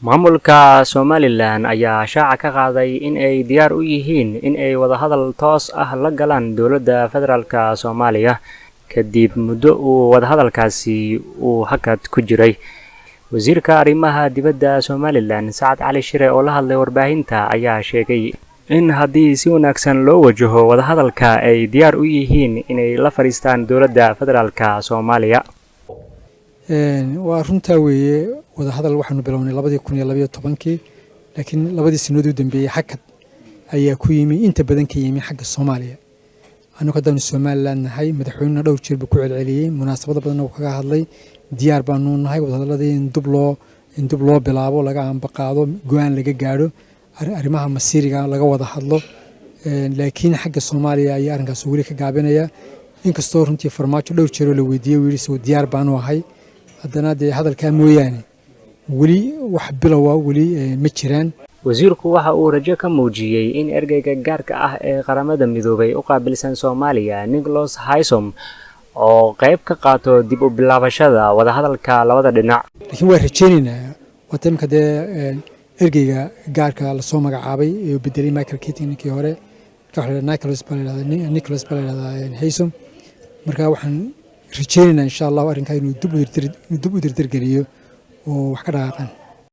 Maamulka Somaliland ayaa shaaca ka qaaday in ay diyaar u yihiin in ay wadahadal toos ah la galaan dowladda federaalka Soomaaliya, kadib muddo uu wadahadalkaasi uu hakad ku jiray. Wasiirka arrimaha dibadda Somaliland, Sacad Cali Shire, oo la hadlay warbaahinta ayaa sheegay in haddii si wanaagsan loo wajaho wadahadalka ay diyaar u yihiin inay la fadhiistaan dowladda federaalka Soomaaliya. Waa runtaa weeye. Wadahadal waxaanu bilownay 2012-kii, laakiin 2dii sanadood u dambeeyey hakad ayaa ku yimi, inta badan ka yimi xagga Soomaaliya. Annagu haddaanu Somaliland nahay, madaxweynena dhowr jeer buu ku celceliyey, munaasabado badanna uu kaga hadlay, diyaar baanu nahay wadahadaladii in dub loo bilaabo, laga ambaqaado, go'aan laga gaadho arrimaha masiiriga, laga wada hadlo. Laakiin xagga Soomaaliya ayaa arrinkaas weli ka gaabinaya, inkastoo runtii Farmaajo dhowr jeeroo la weydiiyey uu yidhi soo diyaar baanu ahay. Haddana dee hadalkaa mooyaane weli wax bilowa weli ma jiraan. Wasiirku waxa uu rajo ka muujiyey in ergeyga gaarka ah ee Qaramada Midoobay u qaabilsan Soomaaliya, Nicholas Haysom, oo qayb ka qaato dib u bilaabashada wadahadalka labada dhinac. Laakiin waa rajeynaynaa. Waata imika dee ergeyga gaarka lasoo magacaabay ee bedelay Michael Keating, ninkii hore. Nicholas baa la yidhahdaa, Nicholas baa la yidhahdaa Haysom. Marka waxaan rajeynaynaa, insha Allahu, arrinkaa inuu dib u dirdirgeliyo oo wax ka dhaqaaqaan.